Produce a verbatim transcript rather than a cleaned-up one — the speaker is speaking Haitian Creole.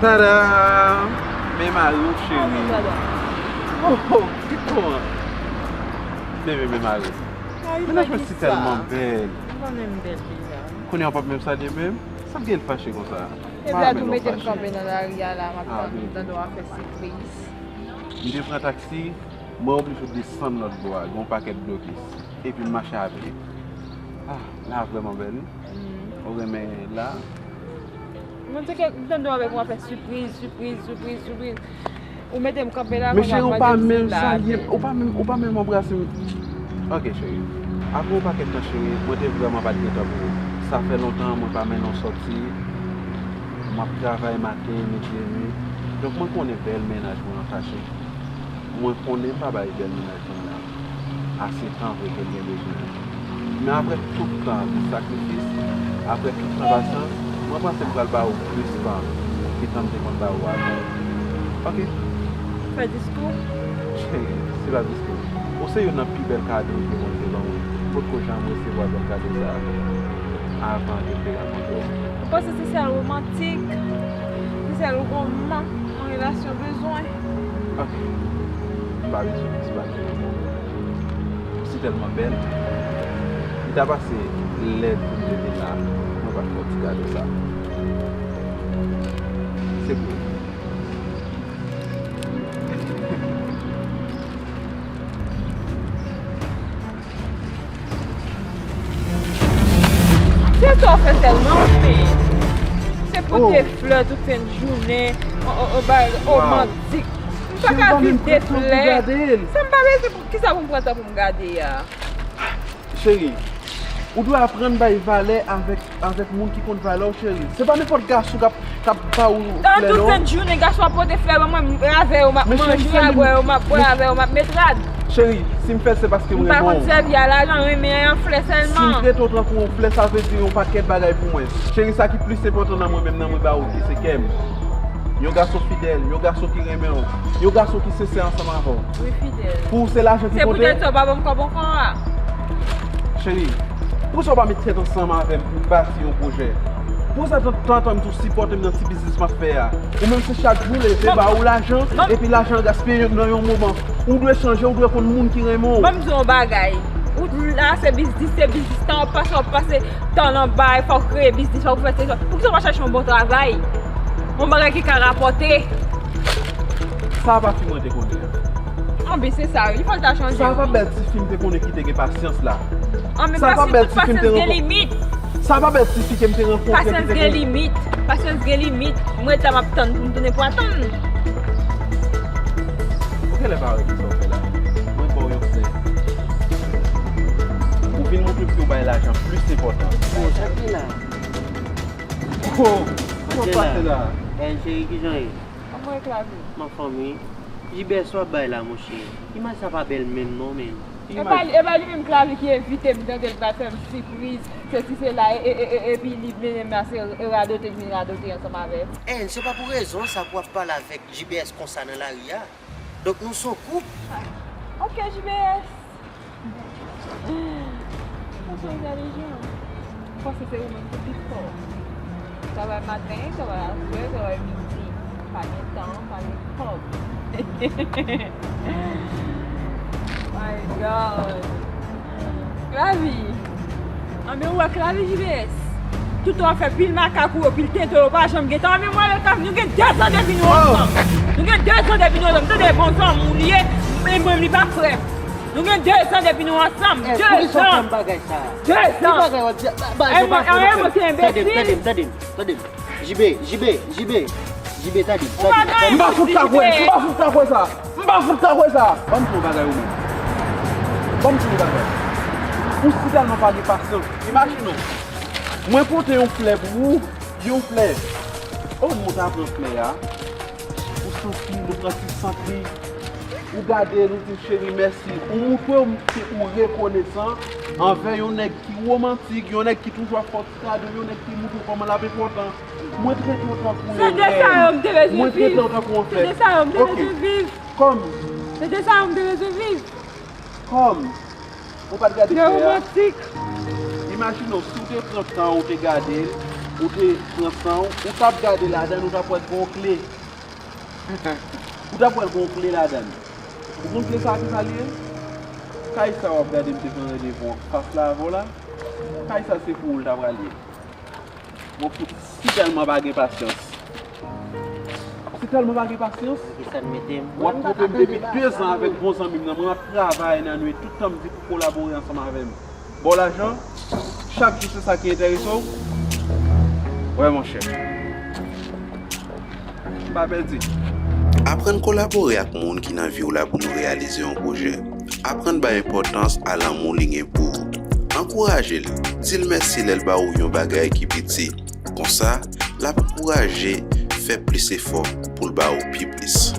Tada! Men mari w, cheri. Oh, oh, ki kòman? Men, men, men mari w. Mennaj mwen si tèlman bèl. Ou konnen m bèl deja. Kounye a w p ap menm salye menm? Sa k gen l fache konsa? Epi a tou mete m kanpe nan lari a la, m ap tann, tann w ap fè sipriz. M te pran taksi, mwen oblije desann lòt bò a, gen yon pakèt blokis. Epi m mache a pye. Ah, la vrèman bèl, wi. Ou renmen la? Mwen te ke m tande w avèk mwen fè sipriz, sipriz, sipriz, sipriz. Ou mete m kanpe la, men cheri, ou pa menm salye m, ou pa menm, ou pa menm anbrase m. Ok, cheri. Apre yon pakèt tan, cheri, mwen te vrèman pa t gen tan pou ou. Sa fè lontan mwen pa mennen w sòti. M ap travay maten, midi e nwi. Donk, mwen konnen bèl mennaj mwen an fache. Mwen konnen m pa bay bèl mennaj mwen la ase tan vre ke l gen bezwen an. Men apre tout tan de sakrifis, apre tout tan pasyans, mwen panse m pral ba ou plis tan ke tan m te konn ba ou avan. Ok? Fè diskou? Cheri, se pa diskou. Ou se youn nan pi bèl kado ke Bondye ban mwen. M potko janm resevwa bèl kado sa a avan ke m te rankontre w. Ou panse se sèl womantik? Se sèl woman yon relasyon bezwen? Ok. M pa bezwen plis bagay. Ou si tèlman bèl. Li ta pase lèd pou m te vin la, mwen pa t fè w ti kado sa. Se pou ou. Se sa w fè sèlman, wi. Se pote flè tout fen jounen, on, on, on bagay womantik. M pa ka viv de flè. Sa m pa bezwen pou, kisa pou m pran tan pou m gade a? Cheri, ou dwe aprann bay valè avèk, avèk moun ki konn valè w, cheri. Se pa nenpòt gason k ap, k ap ba ou flè, non. Tout fen jounen, gason ap pote flè ban mwen, m avè yo, m ap manje avè yo, m ap bwè avè yo, m ap met rad. Cheri, si m fè l, se paske m renmen w. M pa konn sèvi a lajan, renmen an flè sèlman. Si m trete w tankou yon flè, sa vle di yon pakèt bagay pou mwen. Cheri, sa ki plis enpòtan nan mwen menm, nan mwen ba ou, se kè m. Yon gason fidèl, yon gason ki renmen w, yon gason ki sensè ansanm avè w. Wi, fidèl. Pou ou, se lajan ki konte? Se poutèt sa w pa ban m kòb ankò a. Cheri, poukisa w pa met tèt ansanm avè m pou n bati yon pwojè? Poukisa tantan m tou sipòte m nan ti biznis m ap fè a? Ou menm se chak jou leve ba ou lajan, epi lajan an gaspiye nan yon moman. Ou dwe chanje, ou dwe konn moun ki renmen w. Ban m di w yon bagay. Ou la se biznis, se biznis, tan w ap pase, w ap pase tan nan bay, fò w kreye biznis, fò w fè se, poukisa w pa chache yon bon travay? Yon bagay ki ka rapòte. Sa pa fi mwen te konnen an. Anben, se sa, wi, fò l ta chanje. Sa pa bèl ti fi m te konnen ki te gen pasyans la. Anben, pasyans, tout pasyans gen limit. Sa pa bèl ti fi ke m te rankontre ki te gen. Pasyans gen limit. Pasyans gen limit. M ret la, m ap tann pou m tounen pou atann. Ou genlè pa wè kisa w fè la. Mwen ba w yon flè. Ou vin montre m ke w bay lajan plis enpòtans. Oh, sa ki la? Oh, kòman w pase la? Eh, cheri, kijan ye? Kòman w ye, Clavi? M anfòm, wi. Jibès, sa w ap bay la, monchè? Imaj sa pa bèl menm non, menm. E pa, e pa li menm, Clavi, ki envite m, tande l pral fè m sipriz, sesi sela, e, e, e, e, epi li mennen m la, se radote l vin radote ansanm avè m. Eh, se pa pou rezon sa pou w ap pale avèk Jibès konsa nan lari a. Donk, nou se yon koup. Ok, Jibès. Ou se entèlijan. M panse se ou menm ki pi fò. Travay maten, travay aswè, travay midi. Pa gen tan, pa gen kòb. My God. Clavi. Anben, ou wè Clavi, Jibès. Tout tan w ap fè pil makak ou yo, pil tenten w yo, pa janm gen tan. Anben, mwen avèk Clavi, nou gen dezan depi nou ansanm. Nou gen dezan depi nou ansanm. Tande, bon zanmi w li ye, men mwen, li pa frè m. Nou gen dezan depi nou ansanm. Dezan. Dezan. Tande m, tande m, tande m, tande m. Jibe, Jibe, Jibe. Jibe, tande m, tande m, tande m. M pa fout ka kwè, m pa fout ka kwè sa. M pa fout ka kwè sa. Ban m di w yon bagay ou menm. Ban m di w yon bagay. Ou si tèlman pa gen pasyans. Imajine w. Mwen pote yon flè pou ou, yon flè. O, mwen ta pran flè a. Ou santi l, ou pran ti sant li. Ou gade l, ou di l, cheri, mèsi. Ou montre w ke ou rekonesan anvè yon nèg ki womantik, yon nèg ki toujou ap fè w ti kado, yon nèg ki montre w kòman l ap enpòtan. Mwen trete w tankou yon rèn. Mwen trete w tankou yon flè. Se de sa yo m te bezwen viv. Kòm. Se de sa yo m te bezwen viv. Kòm. Ou pa t gade flè a? Imajine w, si w te pran tan ou te gade l, Ou te pran san w, ou t ap gade ladan l, ou t ap wè gon kle. Ou t ap wè gon kle ladan l. Ou konn kle sa a, ki sa l ye? Kay sa w ap gade m te pran randevou anfas la avè w la, kay sa se pou ou l ta pral ye. Mwen fout si tèlman pa gen pasyans. Si tèlman pa gen pasyans. Ki sa n mete m? W ap twonpe m depi de zan avèk bon zanmi m nan. Mwen ap travay nan nwit, tout tan m di pou kolabore ansanm avè m. Ba w lajan, chak jou se sa ki enterese w. Wè, monchè. M pa pèdi. Aprann kolabore ak moun ki nan vi w la pou nou reyalize yon pwojè. Aprann bay enpòtans a lanmou li gen pou ou. Ankouraje l. Di l mèsi lè l ba ou yon bagay ki piti. Konsa, l ap ankouraje fè plis efò pou l ba ou pi plis.